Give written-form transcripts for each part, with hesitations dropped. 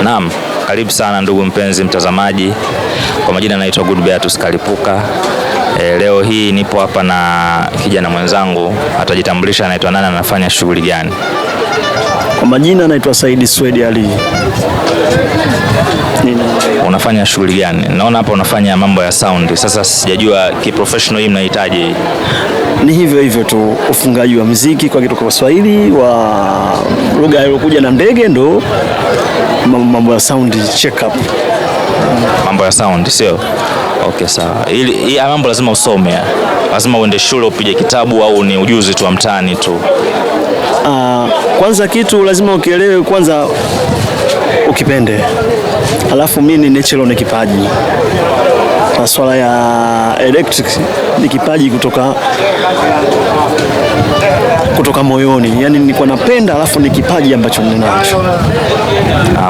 Naam, karibu sana ndugu mpenzi mtazamaji. Kwa majina naitwa Good Beatus Kalipuka. Leo hii nipo hapa na kijana mwenzangu, atajitambulisha anaitwa nani, anafanya shughuli gani. Kwa majina naitwa Saidi Swedi Ali. Nina Unafanya shughuli gani? Naona hapa unafanya mambo ya sound. Sasa sijajua kiprofessional hii mnahitaji. Ni hivyo hivyo tu, ufungaji wa muziki kwa kitu kwa Kiswahili wa lugha iliyokuja na ndege, ndo mambo ya sound check up. Mambo ya sound, sio? Okay, sawa. Ili hii mambo lazima usome, lazima uende shule upige kitabu au ni ujuzi tu wa mtaani tu? Kwanza kitu lazima ukielewe kwanza, ukipende, alafu mimi ni natural, ni kipaji. Masuala ya electric ni kipaji kutoka moyoni, yani nilikuwa napenda, alafu ni kipaji ambacho ninacho.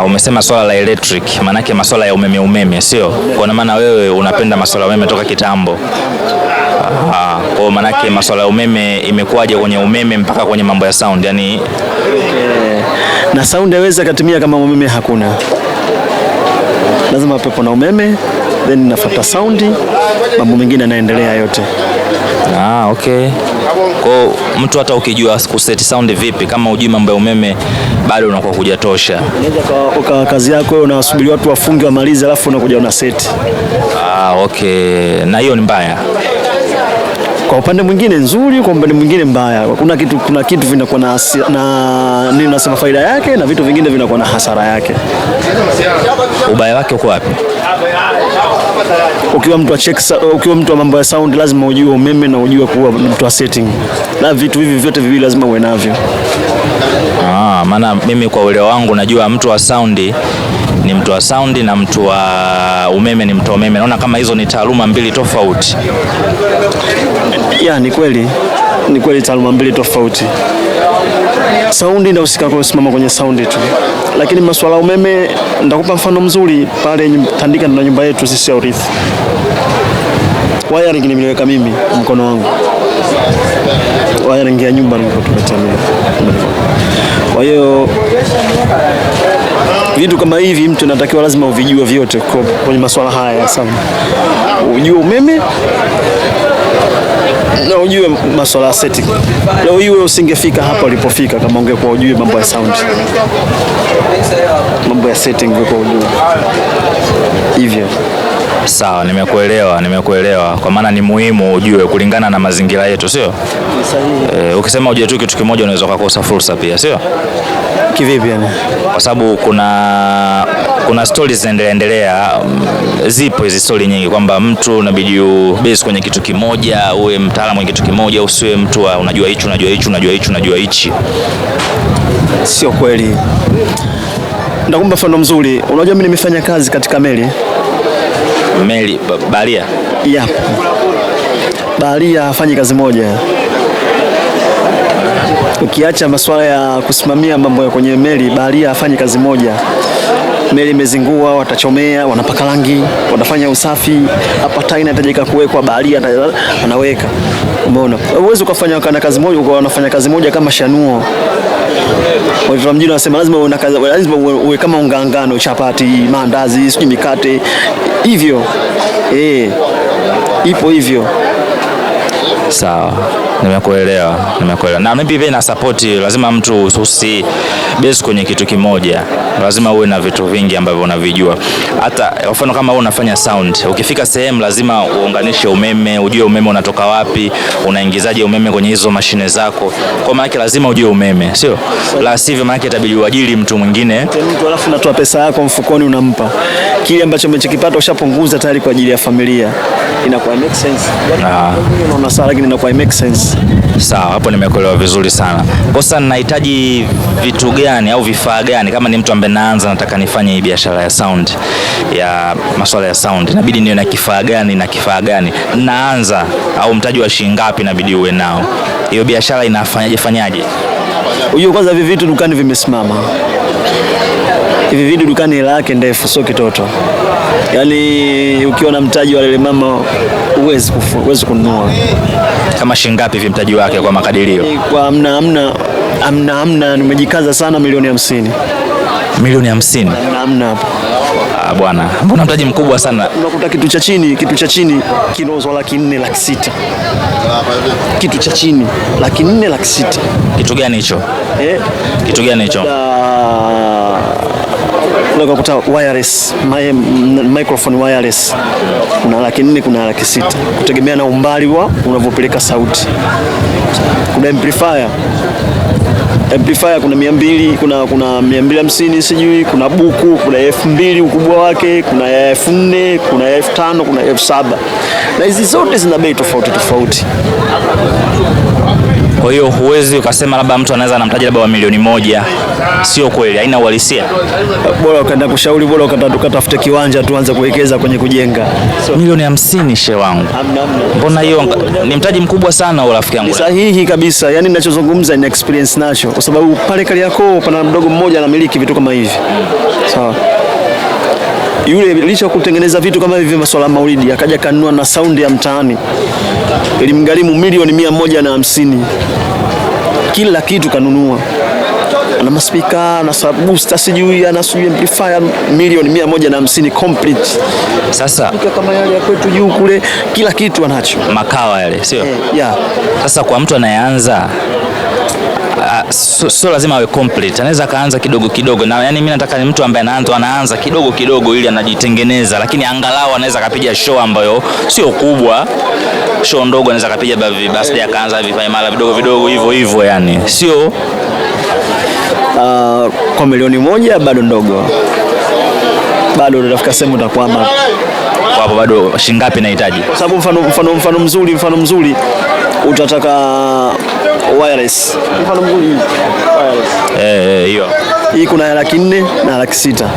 Umesema swala la electric, maanake masuala ya umeme umeme, sio? Kwa maana wewe unapenda masuala ya umeme toka kitambo. Kwa hiyo maanake masuala ya umeme imekuwaje kwenye umeme mpaka kwenye mambo ya sound? Yani Na sound haiwezi akatumia kama umeme hakuna, lazima pepo na umeme, then nafuata sound, mambo mengine yanaendelea yote. Ah, okay. Kwa mtu hata ukijua kuseti sound vipi, kama hujui mambo ya umeme bado unakuwa hujatosha. Unaweza ukawa kazi yako wewe unawasubiri watu wafunge wamalize, alafu unakuja una seti. Ah, okay. Na hiyo ni mbaya. Kwa upande mwingine nzuri, kwa upande mwingine mbaya. Kuna kitu vinakuwa na nini nasema faida yake na vitu vingine vinakuwa na hasara yake. Ubaya wake uko wapi? Ukiwa mtu wa mambo ya sound lazima ujue umeme na ujue kuwa mtu wa setting, na vitu hivi vyote viwili lazima uwe navyo. Ah, maana mimi kwa uelewa wangu najua mtu wa sound ni mtu wa sound na mtu wa umeme ni mtu wa umeme. Naona kama hizo ni taaluma mbili tofauti. Ya, ni kweli taaluma mbili tofauti. Sound inahusika kusimama kwenye sound tu, lakini masuala ya umeme, nitakupa mfano mzuri pale Tandika na nyumba yetu sisi ya urithi. Wiring nimeliweka mimi mkono wangu, wiring ya nyumba ndio tumetia mimi. Kwa hiyo vitu kama hivi mtu anatakiwa lazima uvijue vyote kwenye masuala haya ya sound, ujue umeme na ujue masuala ya setting. Leo hii wewe usingefika hapa ulipofika kama ungekuwa ujue mambo ya sound, mambo ya setting ungekuwa ujue hivyo. Sawa, nimekuelewa, nimekuelewa. Kwa maana ni muhimu ujue kulingana na mazingira yetu, sio? Sahihi. Ukisema ujue tu kitu kimoja unaweza kukosa fursa pia, sio? Kivipi yani? Kwa sababu kuna stories zinaendelea endelea, zipo hizi story nyingi kwamba mtu unabidi ubase kwenye kitu kimoja, uwe mtaalamu kwenye kitu kimoja, usiwe mtu wa unajua hichi, unajua hichi, unajua hichi, unajua hichi. Sio kweli. Ndakumpa mfano mzuri. Unajua mimi nimefanya kazi katika meli. Meli, baharia. Yeah. Baharia hafanyi kazi moja. Ukiacha masuala ya kusimamia mambo ya kwenye meli, baharia hafanyi kazi moja. Meli imezingua, watachomea, wanapaka rangi, wanafanya usafi. Hapa taa inahitajika kuwekwa, baharia anaweka. Umeona? Huwezi ukafanya kana kazi moja, ukawa unafanya kazi moja kama shanuo. Watu wa mjini wanasema lazima uwe na kazi, lazima uwe kama unga ngano, chapati, maandazi, sijui mikate. Hivyo. Ipo hivyo. Sawa, nimekuelewa, nimekuelewa. Na mimi pia na support, lazima mtu usi base kwenye kitu kimoja, lazima uwe na vitu vingi ambavyo unavijua. Hata kwa mfano kama wewe unafanya sound, ukifika sehemu lazima uunganishe umeme, ujue umeme unatoka wapi, unaingizaje umeme kwenye hizo mashine zako. Kwa maana yake lazima ujue umeme, sio? La sivyo maana yake itabidi uajiri mtu mwingine. Mtu alafu unatoa pesa yako mfukoni unampa. Kile ambacho umechokipata ushapunguza tayari kwa ajili ya familia. Inakuwa make sense. Ah. Unaona sawa, lakini inakuwa make sense. Sawa, hapo nimekuelewa vizuri sana. Kwa sasa ninahitaji vitu gani au vifaa gani kama ni mtu ambaye naanza nataka nifanye hii biashara ya sound, ya masuala ya sound, inabidi niwe na kifaa gani na kifaa gani? Naanza au mtaji wa shilingi ngapi inabidi uwe nao? Hiyo biashara inafanyaje fanyaje? Unajua kwanza hivi vitu dukani vimesimama. Hivi vitu dukani hela yake ndefu, sio kitoto. Yaani ukiwa na mtaji wa lele mama huwezi kununua. Kama shilingi ngapi hivi mtaji wake kwa makadirio? Kwa amna amna amna amna, nimejikaza sana milioni 50. Milioni 50. Namna hapo. Ah, bwana, mbona mtaji mkubwa sana? Unakuta kitu cha chini, kitu cha chini kinauzwa 400,000, 600,000. Kitu cha chini 400,000, 600,000. Kitu gani hicho? Kitu gani hicho? Unakuta wireless, microphone wireless kuna 400,000, kuna 600,000, kutegemea na umbali wa unavyopeleka sauti. Kuna amplifier kuna 200, kuna 250 sijui, kuna buku, kuna 2000 ukubwa wake, kuna 4000, kuna 5000, kuna 7000. Na hizi zote zina bei tofauti tofauti. Kwa hiyo huwezi ukasema labda mtu anaweza anamtaji labda wa 1,000,000. Sio kweli, haina uhalisia. Bora ukaenda kushauri, bora ukatafute kiwanja tuanze kuwekeza kwenye kujenga. So, 50,000,000 shehe wangu. Mbona hiyo ni mtaji mkubwa sana rafiki yangu. Ni sahihi kabisa. Yaani ninachozungumza ni experience nacho, kwa sababu pale Kariakoo pana mdogo mmoja anamiliki vitu kama hivi. Sawa. Yule licha kutengeneza vitu kama hivi masuala ya maulidi, akaja kanunua na sound ya mtaani. Ilimgharimu 150,000,000. Kila kitu kanunua. Ana maspika, ana sub booster sijui, ana sijui amplifier, 150,000,000 complete. Sasa kama yale ya kwetu juu kule, kila kitu anacho. Makawa yale, sio? Yeah. Sasa kwa mtu anayeanza sio lazima awe complete. Anaweza kaanza kidogo kidogo. Na yani mimi nataka ni mtu ambaye anaanza kidogo kidogo ili anajitengeneza, lakini angalau anaweza kapiga show ambayo sio kubwa. Show ndogo anaweza kapiga birthday akaanza vipaimara vidogo vidogo hivyo hivyo yani. Sio kwa 1,000,000 bado ndogo. Bado utafika sehemu utakwama. Kwa hapo bado shilingi ngapi nahitaji? Kwa sababu mfano mzuri utataka wireless. Mfano mzuri wireless. Hiyo. Hii kuna 400,000 na 600,000.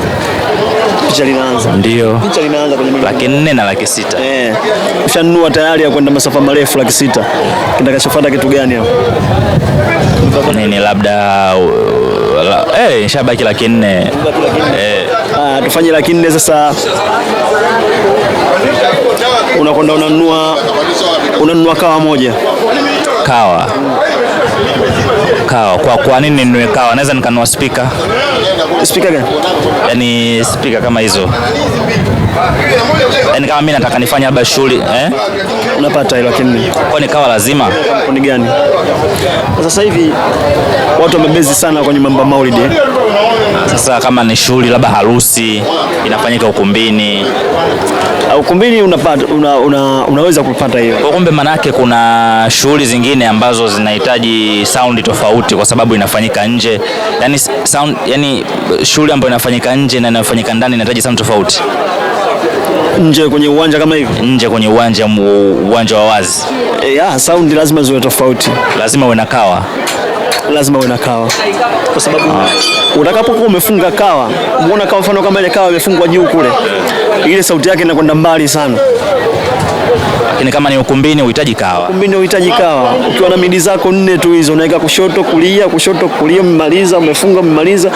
Picha linaanza. Ndio. Picha linaanza kwenye 400,000 na 600,000. Ushanunua tayari ya kwenda masafa marefu 600,000. Kitakachofuata kitu gani hapo? Nini labda nishabaki 400,000. Tufanye 400,000 sasa. Unakwenda unanunua kawa moja. Kawa. Kawa. Kwa nini ninunue kawa? Naweza nikanunua speaker. Speaker gani? Yaani speaker kama hizo. Yaani kama mimi nataka nifanye labda shughuli, Unapata hilo 400,000. Kwa ni kawa lazima? Kampuni gani? Sasa hivi watu wamebezi sana kwenye mambo ya maulidi. Sasa kama ni shughuli labda harusi inafanyika ukumbini. Ukumbini unapata, unaweza kupata hiyo. Kwa kumbe manake kuna shughuli zingine ambazo zinahitaji sound tofauti kwa sababu inafanyika nje. Yaani sound, yani shughuli ambayo inafanyika nje na inafanyika ndani inahitaji sound tofauti. Nje kwenye uwanja kama hivi? Nje kwenye uwanja, uwanja wa wazi. Sound lazima ziwe tofauti. Lazima uwe na kawa. Lazima uwe na kawa. Kwa sababu utakapokuwa umefunga kawa, umeona kama mfano kama ile kawa imefungwa juu kule, ile sauti yake inakwenda mbali sana. Lakini kama ni ukumbini uhitaji kawa. Ukumbini uhitaji kawa. Ukiwa na midi zako 4 tu hizo, unaweka kushoto kulia, kushoto kulia, umemaliza, umefunga, umemaliza.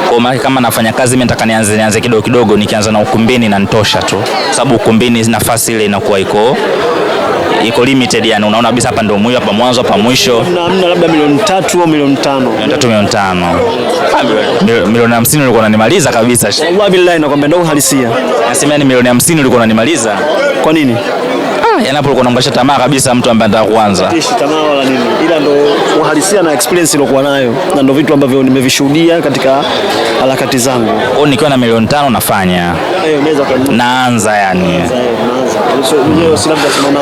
Kwa maana kama nafanya kazi mimi nataka nianze kidogo kidogo, nikianza na ukumbini na nitosha tu. Sababu ukumbini nafasi ile inakuwa iko limited, yani unaona kabisa hapa ndio mwisho, hapa mwanzo, hapa mwisho. Hamna labda 3,000,000 au 5,000,000. 3,000,000, 5,000,000. 50,000,000 ulikuwa unanimaliza kabisa. Wallahi billahi nakwambia ndio uhalisia. Nasema yani 50,000,000 ulikuwa unanimaliza. Kwa nini? Yani hapo ulikuwa unamkasha tamaa kabisa mtu ambaye anataka kuanza. Tishi tamaa wala nini. Ila ndo uhalisia na experience niliokuwa nayo na ndo vitu ambavyo nimevishuhudia katika harakati zangu. Kwa hiyo nikiwa na 5,000,000 nafanya. Unaweza kununua. Naanza yani. Naanza. So, mwenyewe si labda tunaona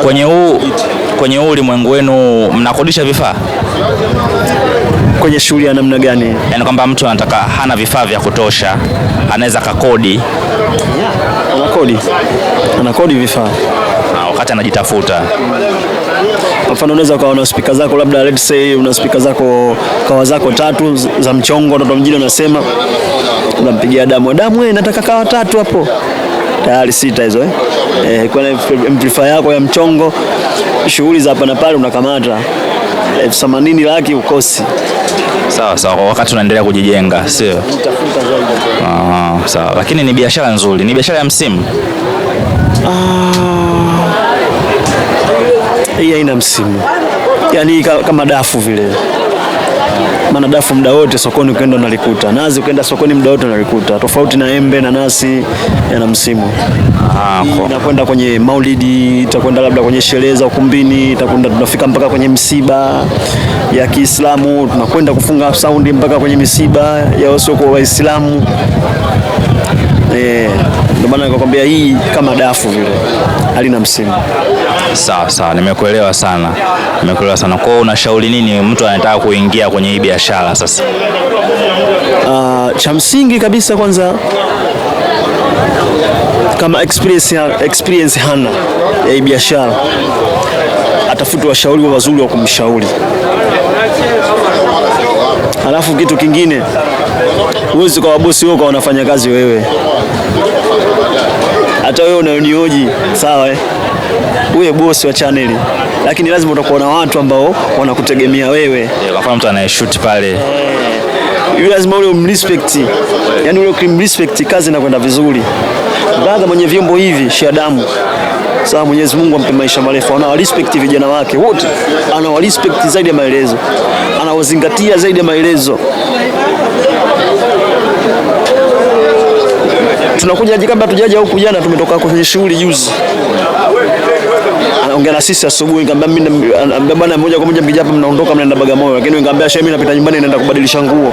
Kwenye huu ulimwengu wenu mnakodisha vifaa? Kwenye shughuli ya namna gani? Yaani kwamba mtu anataka hana vifaa vya kutosha, anaweza kakodi. Anakodi. Anakodi vifaa. Wakati anajitafuta. Kwa mfano unaweza ukawa na speaker zako labda let's say una speaker zako kawa zako 3 za mchongo, watoto mjini wanasema. Unampigia damu, damu wewe nataka kawa 3 hapo. Tayari 6 hizo. Kwa amplifier yako ya mchongo, shughuli za hapa na pale unakamata 80,000 laki ukosi. Sawa sawa, kwa wakati unaendelea kujijenga, sio? Sawa, lakini ni biashara nzuri, ni biashara ya msimu. Hii haina msimu. Yaani kama dafu vile. Maana dafu muda wote sokoni ukienda unalikuta, nazi ukienda sokoni muda wote unalikuta, tofauti na embe na nasi yana msimu. Inakwenda kwenye maulidi, itakwenda labda kwenye sherehe za ukumbini, itakwenda tunafika mpaka kwenye msiba ya Kiislamu, tunakwenda kufunga saundi mpaka kwenye misiba ya wasiokuwa Waislamu. Ndio maana nikakwambia hii kama dafu vile halina msimu. Sawa sawa, nimekuelewa sana. Nimekuelewa sana. Kwa hiyo unashauri nini mtu anataka kuingia kwenye hii biashara sasa? Cha msingi kabisa kwanza, kama experience hana ya hii biashara, atafute washauri wazuri wa kumshauri. Alafu kitu kingine, huwezi kwa bosi wewe kwa unafanya kazi wewe, hata wewe unanioji sawa, uwe bosi wa channel, lakini lazima utakuwa na watu ambao wanakutegemea wewe. Kwa mfano mtu anayeshoot pale, yule lazima ule umrespect, yani ule ukimrespect kazi inakwenda vizuri. Brother mwenye vyombo hivi Shadamu, sawa, Mwenyezi Mungu ampe maisha marefu, ana respect vijana wake wote, ana respect zaidi ya maelezo, anawazingatia zaidi ya maelezo. Tunakuja kabla tujaja huku jana, tumetoka kwenye shughuli juzi, anaongea na sisi asubuhi, nikamwambia mimi bwana, moja kwa moja mkija hapa mnaondoka mnaenda Bagamoyo, lakini nikamwambia shehe, mimi napita nyumbani naenda kubadilisha nguo.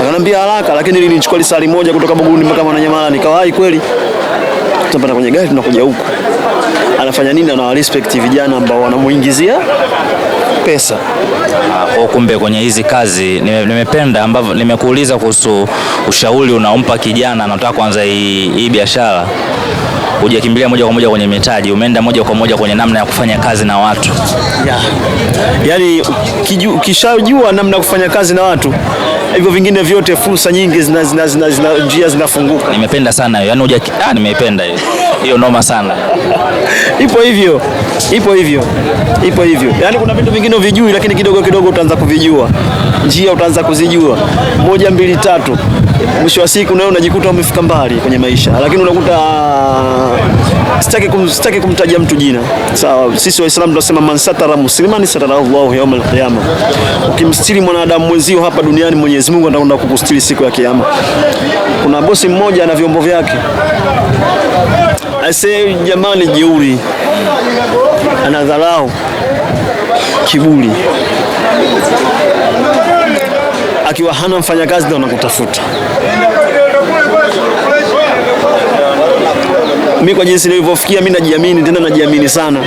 Akanambia haraka, lakini nilichukua lisali moja kutoka Buguruni mpaka Mwananyamala, nikawahi kweli. Tunapanda kwenye gari tunakuja huku. Anafanya nini? Ana respect vijana ambao wanamuingizia pesa. Kwa kumbe kwenye hizi kazi nimependa ambavyo nimekuuliza kuhusu ushauri unaompa kijana anataka kuanza hii biashara. Hujakimbilia moja kwa moja kwenye mitaji, umeenda moja kwa moja kwenye namna ya kufanya kazi na watu. Yeah. Yaani ukishajua namna ya kufanya kazi na watu, hivyo vingine vyote fursa nyingi zina njia zinafunguka. Nimependa sana hiyo. Yaani nimeipenda hiyo. Hiyo noma sana. Ipo hivyo. Ipo hivyo. Ipo hivyo. Yaani kuna vitu vingine huvijui, lakini kidogo kidogo utaanza kuvijua. Njia utaanza kuzijua. 1 2 3. Mwisho wa siku nawe unajikuta umefika mbali kwenye maisha. Lakini unakuta sitaki kumtaja mtu jina. Sawa, sisi Waislamu tunasema man satara musliman satara Allahu yawm al-qiyama. Ukimstiri mwanadamu mwenzio hapa duniani, Mwenyezi Mungu atakwenda kukustiri siku ya kiyama. Kuna bosi mmoja ana vyombo vyake. Ase jamani, jeuri, anadharau, kiburi. Akiwa hana mfanyakazi ndio anakutafuta. Mimi kwa jinsi nilivyofikia, mimi najiamini, tena najiamini sana.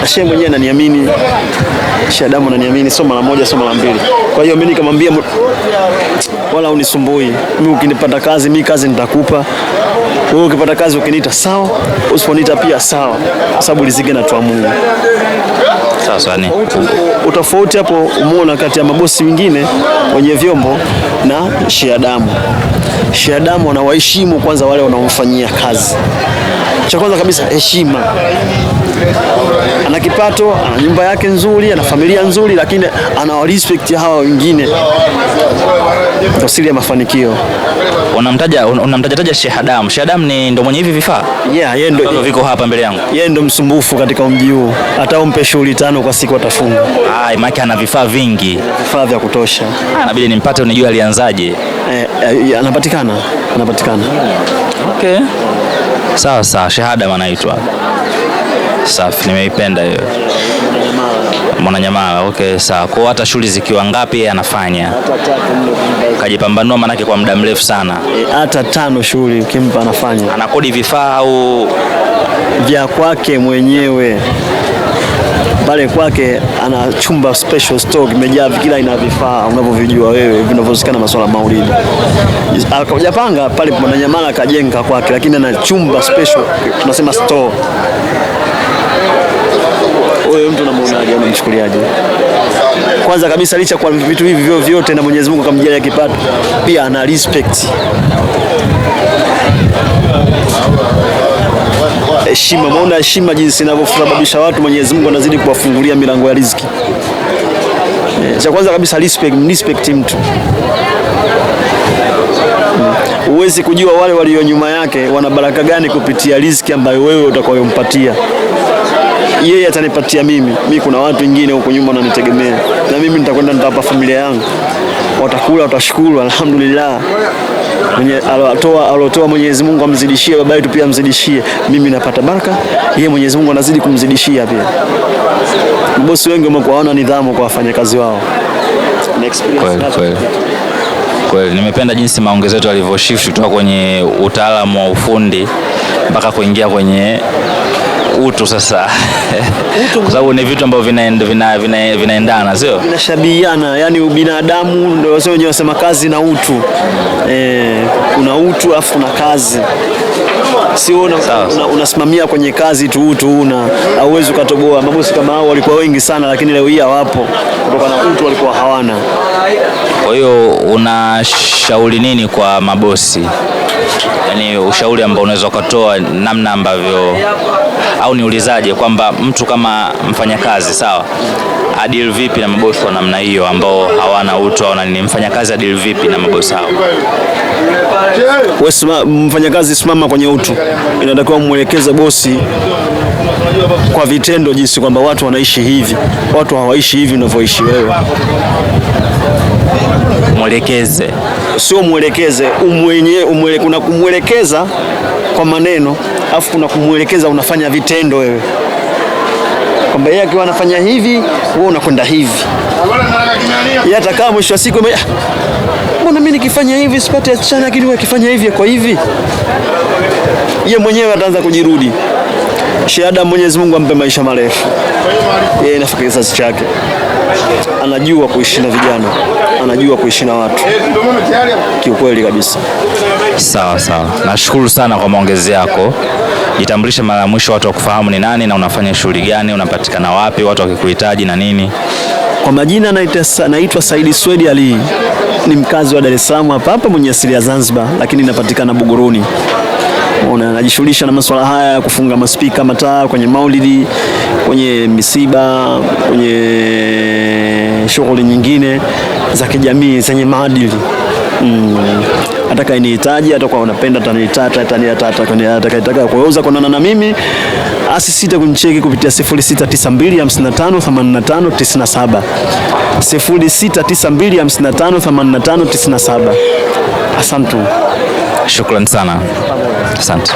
Shehe mwenyewe ananiamini, Shadamu ananiamini, sio mara moja, sio mara mbili. Kwa hiyo mimi nikamwambia, wala unisumbui. Mimi ukinipata kazi, mimi kazi nitakupa. Wewe ukipata kazi ukiniita sawa, usiponiita pia sawa, kwa sababu riziki inatoa Mungu. Sasa ni utofauti hapo umeona kati ya mabosi wengine wenye vyombo na Shadamu. Shadamu anawaheshimu kwanza wale wanaomfanyia kazi. Cha kwanza kabisa heshima. Ana kipato, ana nyumba yake nzuri, ana familia nzuri, lakini ana respect hawa wengine. Ndio siri ya mafanikio. Unamtaja Sheikh Adam. Sheikh Adam ni ndo mwenye hivi vifaa? Yeah, yeye ndo viko hapa mbele yangu. Yeye ndo msumbufu katika mji huu. Hata umpe shughuli 5 kwa siku atafunga. Maana ana vifaa vingi. Vifaa vya kutosha. Inabidi nimpate unijue alianzaje. Anapatikana. Anapatikana. Okay. Sawa sawa, Sheikh Adam anaitwa. Safi, nimeipenda hiyo. Mwananyamala. Okay, sawa. Kwa hata shughuli zikiwa ngapi anafanya? Kajipambanua manake kwa muda mrefu sana. Hata 5 shughuli ukimpa anafanya. Anakodi vifaa au vya kwake mwenyewe? Pale kwake ana chumba special store kimejaa kila aina vifaa unavyovijua wewe vinavyohusikana na masuala maulidi. Akajapanga pale Mwananyamala akajenga kwake, lakini ana chumba special tunasema store. Huyo mtu unamuonaje, unamchukuliaje? Kwanza kabisa licha kwa vitu hivi vyote na Mwenyezi Mungu akamjalia kipato, pia ana respect. Heshima, umeona heshima jinsi inavyosababisha watu Mwenyezi Mungu anazidi kuwafungulia milango ya riziki. Cha kwanza kabisa respect mtu. Huwezi kujua wale walio nyuma yake wana baraka gani kupitia riziki ambayo wewe utakayompatia. Yeye atanipatia mimi, mimi kuna watu wengine huko nyuma wananitegemea, na mimi nitakwenda nitawapa familia yangu, watakula, watashukuru, alhamdulillah. Mwenye alotoa Mwenyezi Mungu amzidishie, baba yetu pia amzidishie. Mimi napata baraka, yeye Mwenyezi Mungu anazidi kumzidishia pia. Mabosi wengi wamekuwa hawana nidhamu kwa wafanyakazi wao. Na experience Kweli nazo. kweli. Kweli nimependa jinsi maongezi yetu yalivyoshift kutoka kwenye utaalamu wa ufundi mpaka kuingia kwenye utu sasa, kwa sababu ni vitu ambavyo vinaendana, sio? Vinashabihiana, yani ubinadamu ndio wasio wenyewe wasema kazi na utu. Kuna utu afu kuna kazi. Sio unasimamia kwenye kazi tu utu una hauwezi ukatoboa. Mabosi kama hao walikuwa wengi sana, lakini leo hii hawapo kutokana na utu walikuwa hawana. Kwa hiyo unashauri nini kwa mabosi? Yaani ushauri ambao unaweza ukatoa namna ambavyo, au niulizaje kwamba mtu kama mfanyakazi sawa, adili vipi na mabosi wa namna hiyo ambao hawana utu au nini? Mfanyakazi adili vipi na mabosi hao? Wewe mfanyakazi, simama kwenye utu. Inatakiwa mwelekeze bosi kwa vitendo, jinsi kwamba watu wanaishi hivi, watu hawaishi hivi unavyoishi wewe. Mwelekeze. Sio mwelekeze, kuna kumwelekeza kwa maneno, afu kuna kumwelekeza unafanya vitendo wewe, kwamba yeye akiwa anafanya hivi wewe unakwenda hivi. Yeye atakaa mwisho wa siku, mbona mimi nikifanya hivi sipati achana, lakini wewe akifanya hivi kwa hivi, yeye mwenyewe ataanza kujirudi. Shahada, Mwenyezi Mungu ampe maisha marefu. Yeye nafikiri kizazi chake anajua kuishi na vijana, anajua kuishi na watu kiukweli kabisa. Sawa sawa, nashukuru sana kwa maongezi yako. Jitambulishe mara ya mwisho, watu wakufahamu ni nani na unafanya shughuli gani, unapatikana wapi, watu wakikuhitaji na nini. Kwa majina naitwa Saidi Swedi Ali, ni mkazi wa Dar es Salaam hapa hapa, mwenye asili ya Zanzibar, lakini napatikana Buguruni. Ona, najishughulisha na masuala haya ya kufunga maspika, mataa kwenye maulidi, kwenye misiba, kwenye shughuli nyingine za kijamii zenye maadili. Atakayenihitaji, atakuwa unapenda, atakayetaka kuuza kuonana na mimi asisite kunicheki kupitia 0692 55 85 97, 0692 55 85 97. Asante. Shukrani sana, asante.